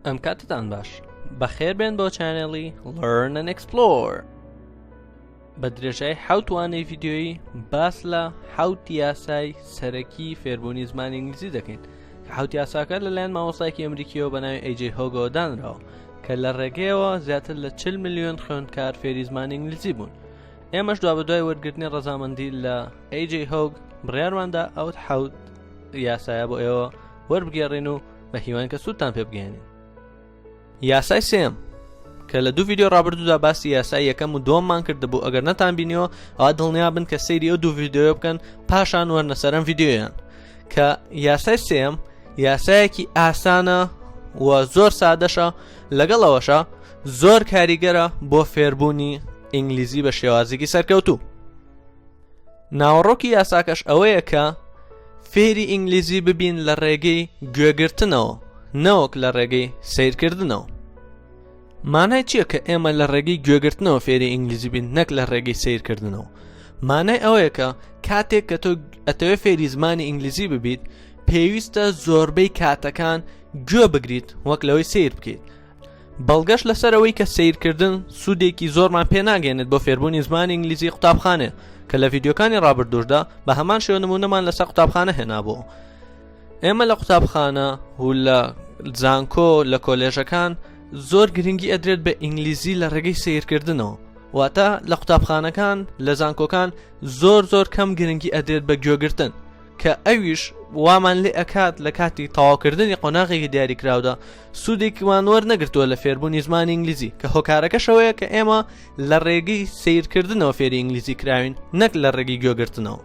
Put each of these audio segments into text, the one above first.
ئەم کاتتان باش بەخێربێن بۆ channel ی Learn and Explore بە درێژای حەوت وانەی ڤیدیۆیی باس لە حەوت یاسای سەرەکی فێربوونی زمانی ئینگلیزی دەکەین کە حەوت یاساکە لەلایەن مامۆستایەکی ئەمریکیەوە بە ناوی ئەیجی هۆگەوە دانراوە کە لە ڕێگەیەوە زیاتر لە 40 ملیۆن خوێندکار فێری زمانی ئینگلیزی بوون ئێمەش دوابەدوای وەرگرتنی ڕەزامەندی لە AJ هۆگ بڕیارماندا ئەوت حەوت یاسایە بۆ ئێوە وەربگێڕین و بە هیوان کە سوودتان پێ بگەێنین یاسای سێم کە لە دوو ڤیددیو ڕابردوودا باسی یاسای یەکەم و دووەممان کردبوو ئەگەر نەتان بینیەوە ئەوە دڵنیا بن کە سەیری ئەو دوو ڤیددیوە بکەن پاشان وەرنە سەرم ڤیددیویان کە یاسای سێم یاسایەکی ئاسانە و زۆر سادەشە لەگەڵ ئەوەشە زۆر کاریگەرە بۆ فێربوونی ئینگلیزی بە شێوازێکی سەرکەوتوو ناوەڕۆکی یاساکەش ئەوەیە کە فێری ئینگلیزی ببین لە ڕێگەی گوێگرتنەوە نەوەک لە ڕێگەی سیرکردنەوە مانای چییە کە ئێمە لە ڕێگەی گوێگرتنەوە فێری ئینگلیزی بین نەک لە ڕێگەی سیرکردنەوە مانای ئەوەیە کە کاتێک کە تۆ ئەتەوێ فێری زمانی ئینگلیزی ببیت پێویستە زۆربەی کاتەکان گوێ بگریت وەک لەوەی سیر بکەیت بەڵگەش لەسەر ئەوەی کە سەیرکردن سوودێکی زۆرمان پێ ناگەێنێت بۆ فێربوونی زمانی ئینگلیزی قوتابخانە کە لە ڤیددیوکانی ڕابردوشدا بە هەمان شێوە نمونەمان لەسەر قوتابخانە هێنابوو ئێمە لە قوتابخانە و لە زانکۆ لە کۆلێژەکان زۆر گرنگی ئەدرێت بە ئینگلیزی لە ڕێگەی سیرکردنەوە واتە لە قوتابخانەکان لە زانکۆکان زۆر زۆر کەم گرنگی ئەدرێت بە گوێگرتن کە ئەویش وامان لێ ئەکات لە کاتی تەواوکردنی قۆناغێکی دیاریکراودا سوودێکمان وەرنەگرتووە لە فێربوونی زمانی ئینگلیزی کە هۆکارەکەشەوەیە کە ئێمە لە ڕێگەی سیرکردنەوە فێری ئینگلیزی کراوین نەک لە ڕێگەی گوێگرتنەوە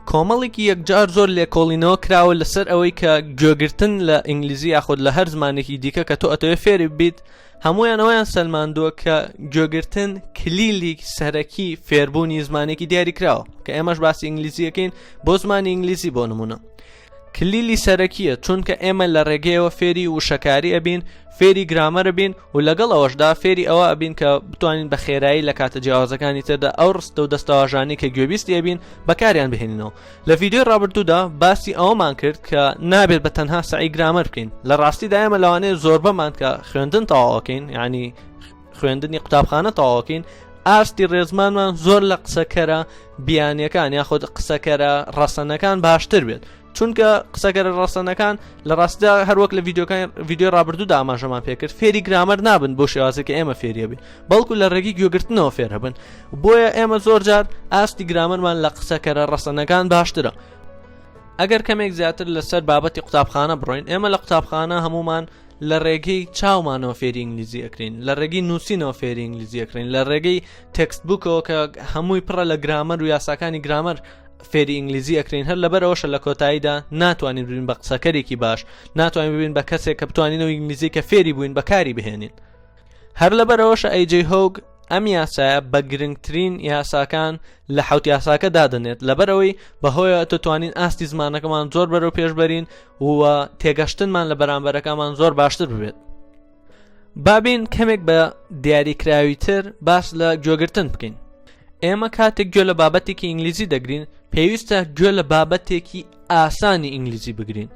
کۆمەڵێکی یەکجار زۆر لێکۆڵینەوە کراوە لەسەر ئەوەی کە گوێگرتن لە ئینگلیزی یاخود لە هەر زمانێکی دیکە کە تۆ ئەتەوێ فێری بیت هەمویان ئەویان سەلماندووە کە گوێگرتن کلیلی سەرەکی فێربوونی زمانێکی دیاریکراوە کە ئێمەش باسی ئینگلیزیەکەین بۆ زمانی ئینگلیزی بۆ نمونە کلیلی سەرەکیە چونکە ئێمە لە ڕێگەیەوە فێری وشەکاری ئەبین فێری گرامەرە بین و لەگەڵ ئەوەشدا فێری ئەوە ئەبین کە بتوانین بە خێرایی لە کاتە جیاوازەکانی تردا ئەو ڕستە و دەستەواژانی کە گوێبیستی ئەبین بەکاریان بهێنینەوە لە ڤیدیۆی ڕابردوودا باسی ئەوەمان کرد کە نابێت بە تەنها سەعی گرامەر بکەین لە ڕاستیدا ئێمە لەوانەیە زۆربەمان کە خوێندن تەواوەکەین یعنی خوێندنی قوتابخانە تەواوەکەین ئاستی ڕێزمانمان زۆر لە قسەکەرە بیانیەکان یاخود قسەکەرە ڕەسەنەکان باشتر بێت چونکە قسەکەرە ڕەسەنەکان لە ڕاستدا هەروەک لە ڤیددیوکان ڤیددیو ڕابردوودا ئاماژەمان پێکرد فێری گرامەر نابن بۆ شێوازێک ئێمە فێریە بین بەڵکو لە ڕێگەی گوێگرتنەوە فێر هەبن بۆیە ئێمە زۆر جار ئاستی گرامەرمان لە قسەکەرە ڕەسەنەکان باشترە ئەگەر کەمێک زیاتر لەسەر بابەتی قوتابخانە بڕۆین ئێمە لە قوتابخانە هەمومان لە ڕێگەی چاومانەوە فێری ئینگلیزی ئەکرین لە ڕێگەی نووسینەوە فێری ئینگلیزی ئەکرین لە ڕێگەی textbook ەوە کە هەمووی پڕە لە گرامەر و یاساکانی گرامەر فێری ئینگلیزی ئەکرین هەر لەبەرەوەشە لە کۆتاییدا ناتوانین ببین بە قسەکەرێکی باش ناتوانین ببین بە کەسێک کە بتوانین ئەو ئینگلیزی کە فێری بووین بەکاری بهێنین هەر لەبەرئەوەشە ئەی جەی هۆگ ئەم یاسایە بە گرنگترین یاساکان لە حوت یاساکە دادەنێت لەبەرئەوەی بەهۆیە دەتوانین ئاستی زمانەکەمان زۆر بەرەو پێش بەرین و تێگەشتنمان لە بەرامبەرەکەمان زۆر باشتر ببێت بابین کەمێک بە دیاریکراویتر باس لە گوێگرتن بکەین ئێمە کاتێک گوێ لە بابەتێکی ئینگلیزی دەگرین پێویستە گوێ لە بابەتێکی ئاسانی ئینگلیزی بگرین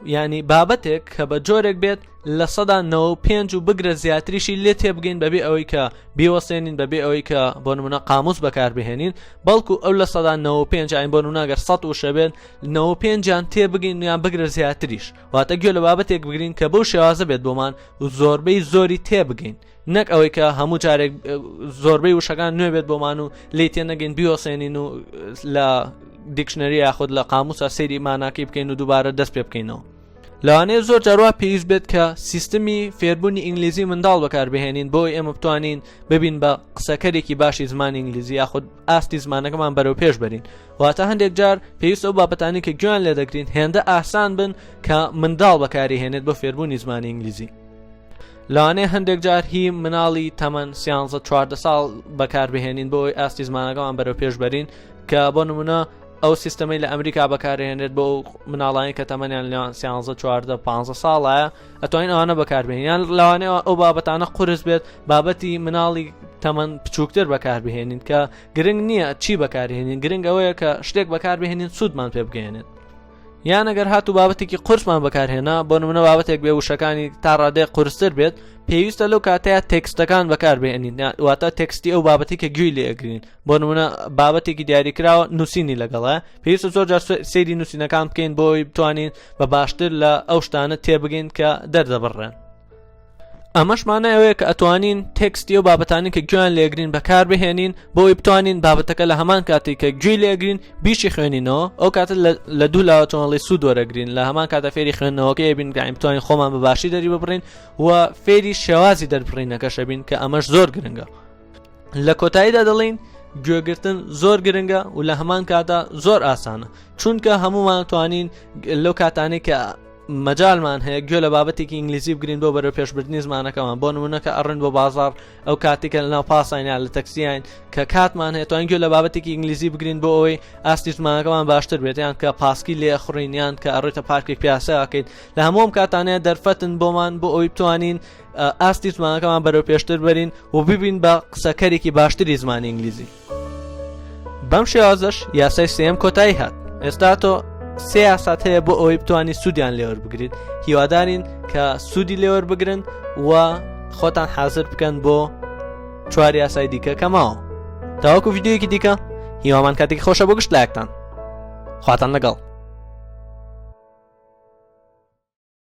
یانی بابەتێک کە بە جۆرێک بێت 95% و بگرە زیاتریشی لێ تێبگەین بەبێ ئەوەی کە بیوەسێنین بەبێ ئەوەی کە بۆ نمونە قاموس بەکاربهێنین بەڵکو ئەو 95% ئاین بۆ نمونە گەر 100 وشە بێت 95یان تێبگەین یان بگرە زیاتریش واتە گوێ لە بابەتێک بگرین کە بەو شێوازە بێت بۆمان و زۆربەی زۆری تێبگەین نەک ئەوەی کە هەموو جارێک زۆربەی وشەکان نوێ بێت بۆمان و لی تێنەگەین بیۆسێنین و لە dictionary یاخود لە قاموسا سەیری ماناکەی بکەین و دووبارە دەست پێ بکەینەوە لەوانەیە زۆر جاروا پێویست بێت کە سیستمی فێربوونی ئینگلیزی منداڵ بەکاربهێنین بۆی ئێمە بتوانین ببین بە قسەکەرێکی باشی زمانی ئینگلیزی یاخود ئاستی زمانەکەمان بەرەو پێش بەرین واتە هەندێک جار پێویست ئەو بابەتانی کە گوێیان لێدەگرین هێندە ئاسان بن کە منداڵ بەکاری هێنێت بۆ فێربوونی زمانی ئینگلیزی لەوانەیە هەندێک جار هی مناڵی تەمەن سیانزە چواردە ساڵ بەکاربهێنین بۆ ئەوەی ئاستی زمانەکەمان بەرەو پێش بەرین کە بۆ نمونە ئەو سیستەمەی لە ئەمریکا بەکارهێنرێت بۆ مناڵانی کە تەمەنیان لەوان سیانزە چواردە پ ساڵایە ئەتوانین ئەوانە بەکاربێن یان لەوانەیە ئەو بابەتانە قورس بێت بابەتی مناڵی تەمەن بچووکتر بەکاربهێنین کە گرنگ نییە چی بەکارهێنین گرنگ ئەوەیە کە شتێک بەکاربهێنین سوودمان پێ بگەێنێت. یان ئەگەر هاتوو بابەتێکی قورسمان بەکارهێنا بۆ نمونە بابەتێک بێ وشەکانی تا ڕادەیەک قورستر بێت پێویستە لەو کاتەیە تێکستەکان بەکاربێنین واتە تێکستی ئەو بابەتی کە گوێی لێ ئەگرین بۆ نمونە بابەتێکی دیاریکراوە نووسینی لەگەڵە پێویستە زۆر جار سەیری نووسینەکان بکەین بۆ ئەوەی بتوانین بە باشتر لە ئەو شتانە تێبگەین کە دەردەبڕێن. ئەمەش مانای ئەوەیە کە ئەتوانین تێکستی ئەو بابەتانی کە گوێیان لێگرین بەکار بهێنین بۆ ئەوەی بتوانین بابەتەکە لە هەمان کاتی کە گوێی لێگرین بیشی خوێنینەوە ئەو کاتە لە دوو لاوە چۆنڵی سوود وەرەگرین لە هەمان کاتە فێری خوێندنەوەکەی بین کە بتوانین خۆمان بە باشی دەری ببڕین و فێری شێوازی دەربڕینەکەشە بین کە ئەمەش زۆر گرنگە لە کۆتاییدا دەڵین گوێگرتن زۆر گرنگە و لە هەمان کاتا زۆر ئاسانە چونکە هەمومان توانین لەو کاتانەی کە مەجالمان هەیە گوێ لە بابەتێکی ئینگلیزی بگرین بۆ بەرەو پێشبردنی زمانەکەمان بۆ نمونە کە ئەڕن بۆ بازار ئەو کاتێکە لەناو پاساین یان لە تەکسیین کە کاتمان هەیە توانین گوێ لە بابەتێکی ئینگلیزی بگرین بۆ ئەوەی ئاستی زمانەکەمان باشتر بێت یان کە پاسکی لێ خوڕین یان کە ئەڕۆیتە پارکێک پیاسەکەیت لە هەموو کاتانەیە دەرفەتن بۆمان بۆ ئەوەی بتوانین ئاستی زمانەکەمان بەرەو پێشتر بەرین و ببین بە قسەکەرێکی باشتری زمانی ئینگلیزی. بەم شێوازەش یاسای سێیەم کۆتایی هات ئێستا تۆ سێ یاسات هەیە بۆ ئەوەی بتانی سوودیان لێوەربگریت هیوادارین کە سوودی لێوەربگرن و خۆتان حاضر بکەن بۆ چوار یاسای دیکە کەماوە تاوەکو ڤیددیویەکی دیکە هیوامان کاتێکی خۆشە بۆ گشت لایەکتان خواتان لەگەڵ.